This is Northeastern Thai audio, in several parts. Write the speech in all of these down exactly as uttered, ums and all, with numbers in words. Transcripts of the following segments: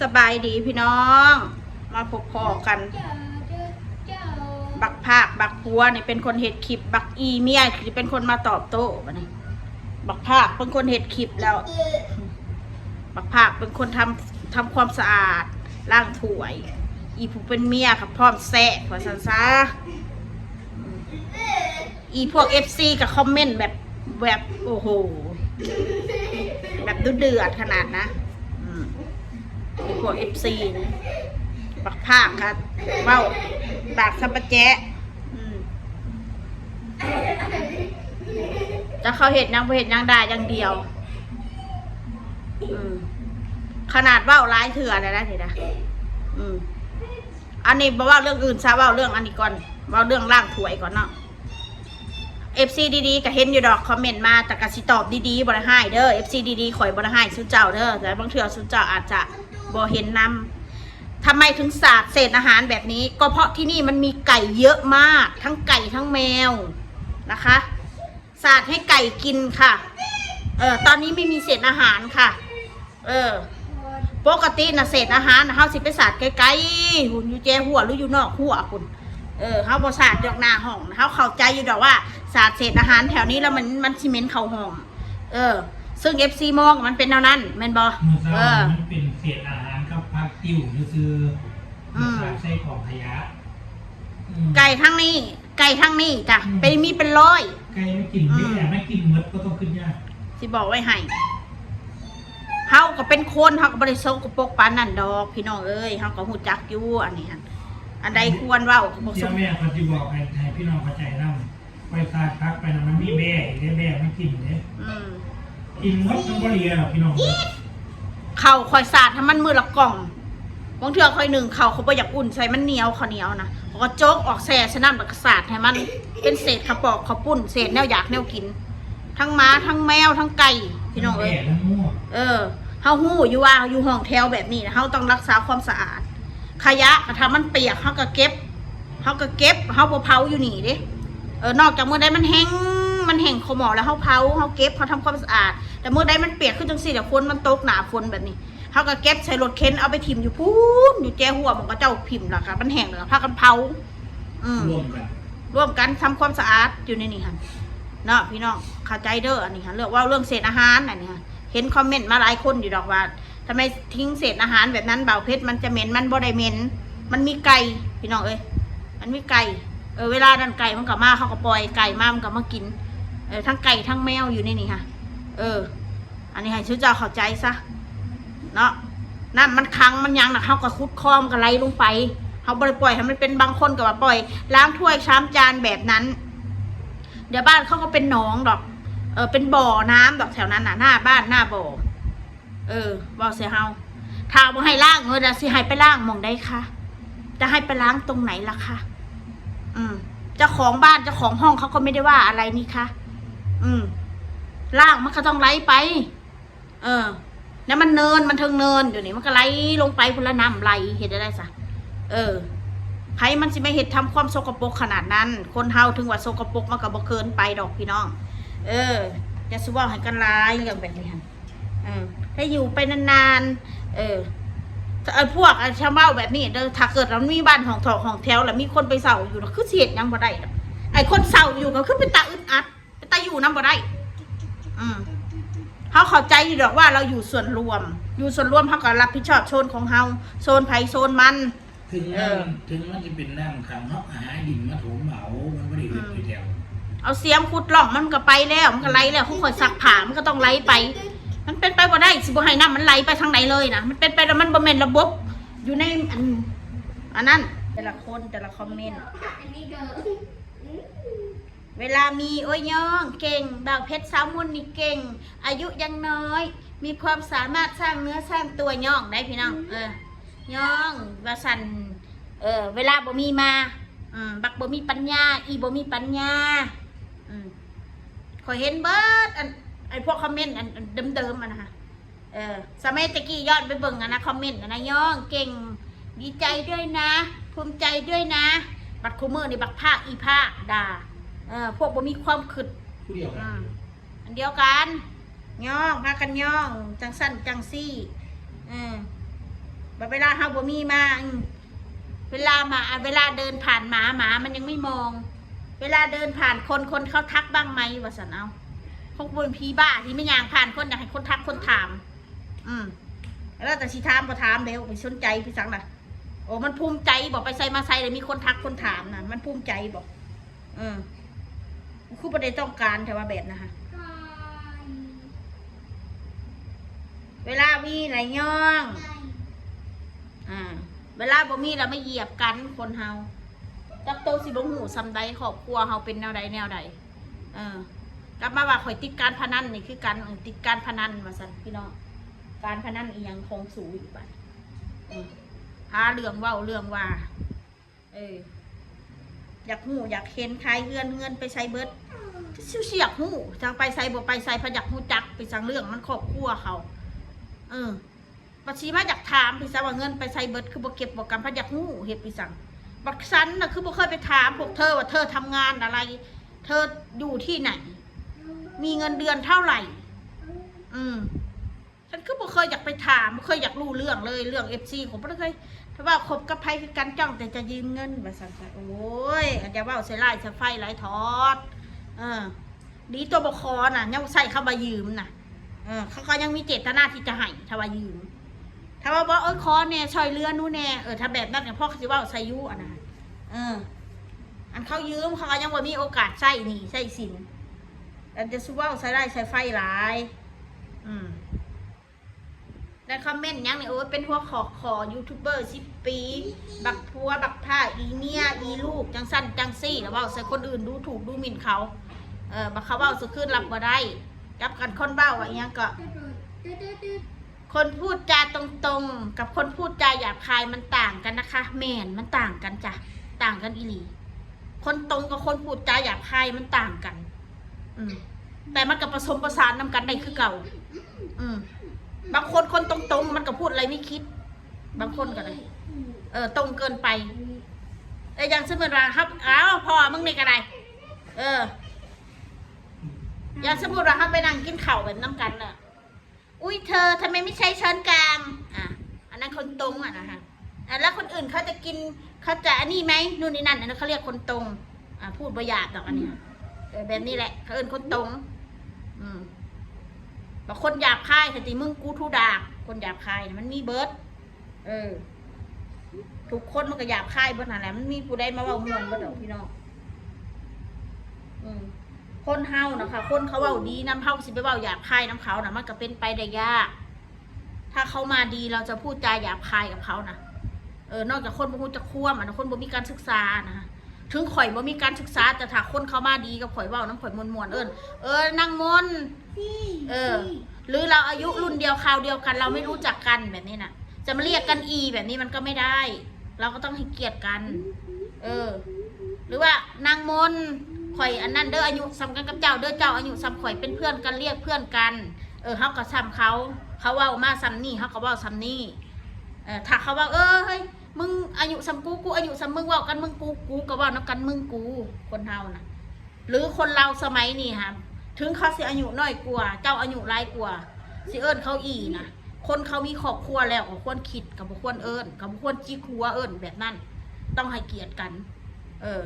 สบายดีพี่น้อง มาพบพอกัน บักภาคบักผัวนี่เป็นคนเฮ็ดคลิป บักอีเมียสิเป็นคนมาตอบโต้บัดนี้ บักภาคเป็นคนเฮ็ดคลิปแล้ว บักภาคเป็นคนทำทำความสะอาด ล้างถ้วย อีผู้เป็นเมียก็พร้อมแซะว่าซั่นซะ อีพวกเอฟซีก็คอมเมนต์แบบแบบโอ้โห แบบดุเดือดขนาดนะ อืมอีพวกเอฟซีนะ บักภาคค่ะเว้าปากสะปะแจ๊ะ อืมจะเขาเฮ็ดหยังบ่เฮ็ดหยังด่าอย่างเดียว อืมขนาดเว้าหลายเทื่อแล้วนะนี่นะ อืมอันนี้บ่เว้าเรื่องอื่นซะ เว้าเรื่องอันนี้ก่อน เว้าเรื่องล้างถ้วยก่อนเนาะ เอฟซีดีๆก็เห็นอยู่ดอก คอมเมนต์มา แต่ก็สิตอบดีๆบ่ได้ฮ้ายเด้อ เอฟซีดีๆข่อยบ่ได้ฮ้ายซุเจ้าเด้อ แต่บางเทื่อซุเจ้าอาจจะบ่เห็นนำ ทำไมถึงสาดเศษอาหารแบบนี้ ก็เพราะที่นี่มันมีไก่เยอะมาก ทั้งไก่ทั้งแมวนะคะ สาดให้ไก่กินค่ะ เออ ตอนนี้ไม่มีเศษอาหารค่ะ เออ ปกติน่ะเศษอาหารน่ะเฮาสิไปสาดไกลๆ หุ่นอยู่แจหัวหรืออยู่นอกหัวพุ่น เออ เฮาบ่สาดดอกหน้าห้องนะ เฮาเข้าใจอยู่ดอกว่าสาดเศษอาหารแถวนี้แล้วมัน มันสิเหม็นเข้าห้อง เออ ซึ่งเอฟซีมองมันเป็นแนวนั้น แม่นบ่ มื้อเช้า เออ มันเป็นเศษอาหารกับผักติ้วซื่อๆ อืม สาดใส่กองขยะ อืม ไก่ทั้งนี้ ไก่ทั้งนี้จ้ะ อืม ไปมีเป็นร้อย ไก่ไม่กิน อืม ไม่แอบไม่กินหมดก็ต้องขึ้นยาก สิบอกไว้ให้ เฮาก็เป็นคน เฮาก็บ่ได้สกปรกปานนั้นดอก พี่น้องเอ้ย เฮาก็ฮู้จักอยู่ อันนี้หั่น อันใดควรเว้าก็บ่ส เดี๋ยว ม แม่เขาสิบอกให้ ให้พี่น้องเข้าใจนำ ไปสาดผักไปน่ะมันมีแบ้อีกเด้ แบ้มันกินเด้ อืม กินหมดมันบ่เหลือหรอกพี่น้อง ข้าวข้อยสาดให้มันมื้อละกล่อง บางเทื่อข้อยนึ่งข้าวข้อยบ่อยากอุ่นใส่ มันเหนียว ข้าวเหนียวนะ ข้อยก็โจ๊กออกแช่ใส่น้ำแล้วก็สาดให้มันเป็นเศษข้าวปอกข้าวปุ้น เศษแนวอยากแนวกิน ทั้งหมาทั้งแมวทั้งไก่ พี่น้องเอ้ย แบ้ทั้งงัว เออ เฮาฮู้อยู่ว่าอยู่ห้องแถวแบบนี้นะ เฮาต้องรักษาความสะอาด ขยะก็ถ้ามันเปียกเฮาก็เก็บ เฮาก็เก็บ เฮาบ่เผาอยู่นี่เด้ เออ นอกจากมื้อใดมันแห้ง มันแห้งเข้าหม้อแล้วเฮาเผา เฮาเก็บ เฮาทำความสะอาด แต่มื้อใดมันเปียกคือจังซี่แหละ ฝนมันตกหน้าฝนแบบนี้ เฮาก็เก็บใส่รถเข็นเอาไปถิ่มอยู่พู้น อยู่แจหัวหม่องเขาเจ้าถิ่มแล้วก็มันแห้งแล้วก็พากันเผา อืม ร่วมกัน ร่วมกันทำความสะอาดอยู่ในนี่หั่น เนาะพี่น้อง เข้าใจเด้อ อันนี้หั่น เรื่อง เว้าเรื่องเศษอาหารอันนี้หั่น เห็นคอมเมนต์มาหลายคนอยู่ดอกว่า ทำไมทิ้งเศษอาหารแบบนั้น บ่าวเพชร มันจะเหม็น มันบ่ได้เหม็น มันมีไก่ พี่น้องเอ้ย มันมีไก่ เออ เวลานั้นไก่มันก็มา เขาก็ปล่อยไก่มา มันก็มากิน เออ ทั้งไก่ทั้งแมวอยู่ในนี่ค่ะ เออ อันนี้ให้ซุเจ้าเข้าใจซะ เนาะ น้ำมันขังมันหยังน่ะ เขาก็ขุดคลองก็ไหลลงไป เขาบ่ได้ปล่อยให้มันเป็น บางคนก็ว่าปล่อย ล้างถ้วยชามจานแบบนั้น เดี๋ยวบ้านเขาก็เป็นหนองดอก เออ เป็นบ่อน้ำดอกแถวนั้นน่ะ หน้าบ้านหน้าบ่อ เออ เว้าใส่เฮา ถ้าบ่ให้ล้าง เออ แล้วสิให้ไปล้างหม่องใดคะ จะให้ไปล้างตรงไหนล่ะคะ อืม เจ้าของบ้านเจ้าของห้องเขาก็ไม่ได้ว่าอะไรนี่คะ อืม ล้างมันก็ต้องไหลไป เออ แล้วมันเนิน มันเทิงเนินอยู่นี่ มันก็ไหลลงไปพุ้นละ น้ำไหล เฮ็ดได้ได๋ซะ เออ ไผมันสิมาเฮ็ดทำความสกปรกขนาดนั้น คนเฮาถึงว่าสกปรกมันก็บ่เกินไปดอกพี่น้อง เออ อย่าสิเว้าให้กันหลายเรื่องแบบนี้หั่น เออ ให้อยู่ไปนานๆ เออ ไอ้พวกไอ้ชาวบ้านแบบนี้เด้อ ถ้าเกิดมันมีบ้านห้องถอกห้องแถวแล้วมีคนไปเช่าอยู่น่ะ คือสิเฮ็ดหยังบ่ได้ดอก ไอ้คนเช่าอยู่ก็คือเป็นตาอึดอัด เป็นตาอยู่นำบ่ได้ อืม เฮาเข้าใจอยู่ดอกว่าเราอยู่ส่วนรวม อยู่ส่วนรวมเฮาก็รับผิดชอบโซนของเฮา โซนไผโซนมัน ถึง เออ น้ำ ถึงมันจะเป็นน้ำขังเนาะ หาดินมาถมเอา มันบ่ได้เฮ็ดอยู่แล้ว เอาเสียมขุดร่องมันก็ไปแล้ว มันก็ไหลแล้ว คือข้อยซักผ้ามันก็ต้องไหลไป มันเป็นไปบ่ได้ สิบ่ให้น้ำมันไหลไปทางใดเลยนะ มันเป็นไปแล้วมันบ่แม่นระบบ อยู่ในอัน อันนั้น แต่ละคนแต่ละคอมเมนต์ เวลามี โอ้ย ย่องเก่ง บ่าวเพชร สาวมนนี่เก่ง อายุยังน้อย มีความสามารถสร้างเนื้อสร้างตัว ย่องได้พี่น้อง เออ ย่อง ว่าซั่น เออ เวลาบ่มีมา อืม บักบ่มีปัญญา อีบ่มีปัญญา อืม ข้อยเห็นเบิด อัน ไอ้พวกคอมเมนต์อัน อันเดิมๆ อะนะคะ เออ สมัยตะกี้ย้อนไปเบิ่งอะนะ คอมเมนต์อะนะ ย่องเก่ง ดีใจด้วยนะ ภูมิใจด้วยนะ บัดคุมื้อนี่บักภาคอีภาคด่า เออ พวกบ่มีความคิด ผู้เดียวกัน อืม อันเดียวกัน ย่อง พากันย่อง จังซั่นจังซี่ เออ บัดเวลาเฮาบ่มีมา อืม เวลาหมา เวลาเดินผ่านหมา หมามันยังไม่มอง เวลาเดินผ่านคน คนเขาทักบ้างไหม ว่าซั่น เอ้า เขาเป็นผีบ้าที่ไม่ย่างผ่านคน อยากให้คนทักคนถาม อืม แล้วแต่สิถามบ่ถามแล้ว ไปสนใจไปสังล่ะ โอ้ มันภูมิใจบ่ ไปไสมาไสเลยมีคนทักคนถามน่ะ มันภูมิใจบ่ เออ คือบ่ได้ต้องการแต่ว่าแบบนะคะ เวลามีไหลย่อง อ่า เวลาบ่มีแล้วมาเหยียบกันคนเฮา จักโตสิบ่ฮู้ส่ำใด ครอบครัวเฮาเป็นแนวใดแนวใด เออ กลับมาว่าข่อยติดการพนันนี่คือกัน เออ ติดการพนันว่าซั่นพี่น้อง การพนันอีหยังของสูอีกบัด เออ หาเรื่องเว้าเรื่องว่า เออ อยากฮู้อยากเห็น ขายเฮือน เงินไปไสเบิด สิ สิอยากฮู้ จังไปไสบ่ไปไส พะอยากฮู้จัก ไปสังเรื่องมันครอบครัวเขา เออ บัดสิมาอยากถามไปซะว่าเงินไปไสเบิด คือบ่เก็บบ่กำ พะอยากฮู้ เฮ็ดไปสัง บักซันน่ะ คือบ่เคยไปถามพวกเธอว่าเธอทำงานอะไร เธออยู่ที่ไหน มีเงินเดือนเท่าไหร่ อืม ฉันคือบ่เคยอยากไปถาม บ่เคยอยากรู้เรื่องเลย เรื่อง เอฟซี ของบ่เคย ถ้าว่าคบกับไผคือกัน จ้องแต่จะยืมเงิน ว่าซั่นซะ โอ้ย อย่าเว้าใส่ร้ายใส่ไฟหลายทอด เออ ดีตัวบ่ขอน่ะ ยังใส่คำว่ายืมน่ะ เออ เขาก็ยังมีเจตนาที่จะให้ ถ้าว่ายืม ถ้าว่าบอก เออ ขอแหน่ ช่วยเหลือหนูแหน่ เออ ถ้าแบบนั้นก็พอสิเว้าใส่อยู่อะนะ เออ อันเขายืม เขาก็ยังบ่มีโอกาสใช้หนี้ใช้สิน อันจะสิเว้าใส่ร้ายใส่ไฟหลาย อืม ในคอมเมนต์หยังนี่ โอ้ย เป็นหัวข้อ ขอยูทูบเบอร์สิบปี บักผัว บักผ้า อีเมีย อีลูก จังซั่นจังซี่ แล้วเว้าใส่คนอื่น ดูถูกดูหมิ่นเขา เออ บักเขาเว้าสุดขึ้นรับบ่ได้ กับกันคนเว้าว่าอิหยังก็ คนพูดจาตรงๆ กับคนพูดจาหยาบคายมันต่างกันนะคะ แม่น มันต่างกันจ้ะ ต่างกันอีหลี คนตรงกับคนพูดจาหยาบคายมันต่างกัน อืม แต่มันก็ผสมผสานนำกันได้คือเก่า อืม บางคนคนตรงๆ มันก็พูดอะไรไม่คิด บางคนก็ได้ เออ ตรงเกินไป เออ อย่างสมมติว่าครับ อ้าว พ่อมึงนี่ก็ได้ เออ อย่างสมมติว่าเขาไปนั่งกินข้าวแบบนำกันน่ะ อุ๊ย เธอ ทำไมไม่ใช้ช้อนกลาง อ่ะ อันนั้นคนตรงอะนะคะ อ่ะ แล้วคนอื่นเขาจะกิน เขาจะอันนี้ไหม นู่นนี่นั่น อันนั้นเขาเรียกคนตรง อ่ะ พูดบ่หยาบดอกอันนี้ เออ แบบนี้แหละ เขาเอิ้นคนตรง อืม บางคนหยาบคาย แต่ติมึงกูทูดาก คนหยาบคายน่ะมันมีเบิด เออ ทุกคนมันก็หยาบคายเบิดนั่นแหละ มันมีผู้ใดมาเว้าม่วนบ่ดอกพี่น้อง อืม คนเฮานะคะ คนเขาเว้าดีนำ เฮาสิไปเว้าหยาบคายนำเขาน่ะ มันก็เป็นไปได้ยาก ถ้าเขามาดี เราจะพูดจาหยาบคายกับเขานะ เออ นอกจากคนบ่ฮู้จักความอะนะ คนบ่มีการศึกษานะ ถึงข่อยบ่มีการศึกษา แต่ถ้าคนเขามาดีกับข่อย เว้านำข่อยม่วนๆ เอิ้น เออ นางมนต์ เออ หรือเราอายุรุ่นเดียวคราวเดียวกัน เราไม่รู้จักกันแบบนี้น่ะ จะมาเรียกกันอีแบบนี้มันก็ไม่ได้ เราก็ต้องให้เกียรติกัน เออ หรือว่านางมนต์ ข่อยอันนั้นเด้อ อายุส่ำกันกับเจ้าเด้อ เจ้าอายุส่ำข่อย เป็นเพื่อนกัน เรียกเพื่อนกัน เออ เฮาก็ส่ำเขา เขาเว้ามาส่ำนี้ เฮาก็เว้าส่ำนี้ เออ ถ้าเขาเว้า เออ เฮ้ย มึงอายุส่ำกู กูอายุส่ำมึง เว้ากันมึงกู กูก็เว้านำกันมึงกู คนเฮาน่ะ หรือคนลาวสมัยนี้ค่ะ ถึงเขาสิอายุน้อยกว่า เจ้าอายุหลายกว่า สิเอิ้นเขาอีน่ะ คนเขามีครอบครัวแล้วก็ควรคิด ก็บ่ควรเอิ้น ก็บ่ควรจิกหัวเอิ้นแบบนั้น ต้องให้เกียรติกัน เออ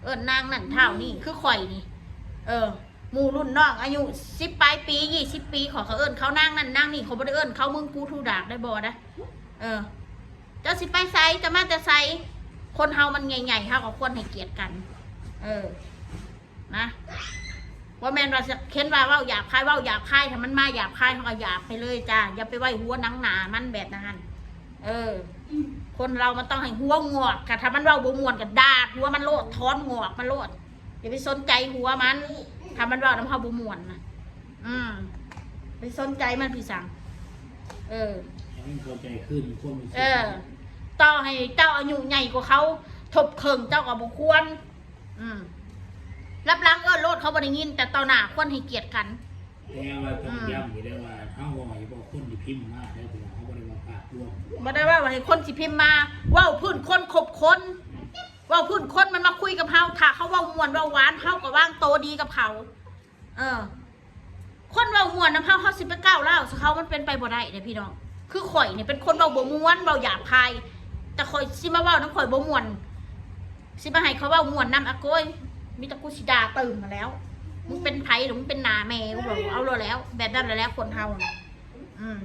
เอิ้นนางนั่นท้าวนี่ คือข่อยนี่ เออ หมู่รุ่นน้องอายุสิบปลายปี ยี่สิบปี ข้อยก็เอิ้นเขานางนั่นนางนี่ ข้อยบ่ได้เอิ้นเขามึงกูทูดากได้บ่นะ เออ เจ้าสิไปไส เจ้ามาแต่ไส คนเฮามันใหญ่ๆ เฮาก็ควรให้เกียรติกัน เออ นะ บ่แม่นว่าสิเห็นว่าเว้าหยาบคาย เว้าหยาบคาย ถ้ามันมาหยาบคาย เฮาก็หยาบไปเลยจ้า อย่าไปไว้หัวหนังหนามันแบบนั้น เออ คนเรามันต้องให้หัวงอกค่ะ ถ้ามันเว้าบ่ม่วนก็ดาดหัวมันโลด ถอนงอกมันโลด อย่าไปสนใจหัวมัน ถ้ามันเว้านำเฮาบ่ม่วนนะ อืม ไปสนใจมันพี่สัง เออ ให้มันเข้าใจขึ้นความรู้สึก เออ ต่อให้เจ้าอายุใหญ่กว่าเขา ทบเคิ่งเจ้าก็บ่ควร อืม รับหลังเอิ้นโลดเขาบ่ได้ยิน แต่ต่อหน้าควรให้เกียรติกัน แต่ว่าต้อง อืม ย้ำอยู่แล้วว่า เฮาเว้าให้บอกคนที่พิมพ์มาได้อพี่น้อง เฮาบ่ได้ว่าภาพรวม บ่ได้ว่าให้คนสิพิมพ์มา เว้าพื้นคนคบคน เว้าพื้นคนมันมาคุยกับเฮา ถ้าเขาเว้าม่วนเว้าหวาน เฮาก็วางโตดีกับเขา เออ คนเว้าม่วนนำเฮา เฮาสิไปก้าวร้าวใส่เขา มันเป็นไปบ่ได้เด้พี่น้อง คือข่อยนี่เป็นคนเว้าบ่ม่วน เว้าหยาบคาย แต่ข่อยสิมาเว้านำข่อยบ่ม่วน สิมาให้เขาเว้าม่วนนำ อะโกย มีแต่กูสิด่าตื่มมาแล้ว มึงเป็นไผหรือมึงเป็นหน้าแม่กูบอก เอาโลดแล้ว แบบนั้นแหละคนเฮาน่ะ อืม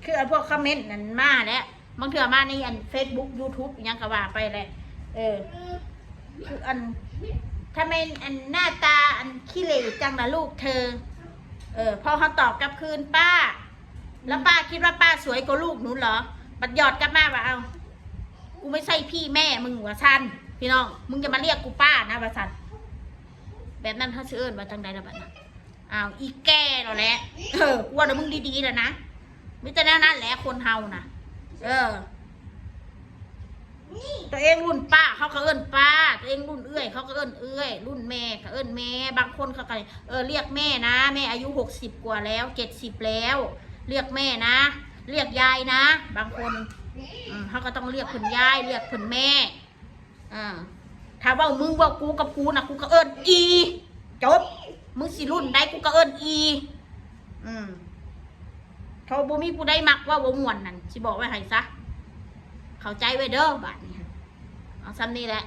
คือไอ้พวกคอมเมนต์นั้นมาแล้ว บางเทื่อมาในอัน Facebook YouTube อิหยังก็ว่าไปแหละ เออ คืออัน ทำไมอันหน้าตาอันขี้เหร่จังล่ะลูกเธอ เออ พอเขาตอบกลับคืน ป้า แล้วป้าคิดว่าป้าสวยกว่าลูกหนูเหรอ บัดหยอดกลับมาว่า เอา กูไม่ใช่พี่แม่มึง ว่าซั่น พี่น้อง มึงจะมาเรียกกูป้านะ ว่าซั่น แบบนั้นเขาสิเอิ้นว่าจังใดล่ะบัดนี้ อ้าว อีแก่แล้วแหละ เออ กูว่าแต่มึงดีๆแล้วนะ มีแต่แนวนั้นแหละคนเฮานะ เออ ตัวเองรุ่นป้าเขาก็เอิ้นป้า ตัวเองรุ่นเอื้อยเขาก็เอิ้นเอื้อย รุ่นแม่ก็เอิ้นแม่ บางคนเขาก็ เออ เรียกแม่นะ แม่อายุหกสิบกว่าแล้ว เจ็ดสิบแล้ว เรียกแม่นะ เรียกยายนะ บางคน อืม เขาก็ต้องเรียกเพิ่นยาย เรียกเพิ่นแม่ อ่า ถ้าเว้ามึงเว้ากูกับกูนะ กูก็เอิ้นอี จบ มึงสิรุ่นใดกูก็เอิ้นอี อืม เขาบ่มีผู้ใดมักเว้าบ่ม่วนนั่น สิบอกไว้ให้ซะ เข้าใจไว้เด้อ บาดนี้ เอาส่ำนี้แหละ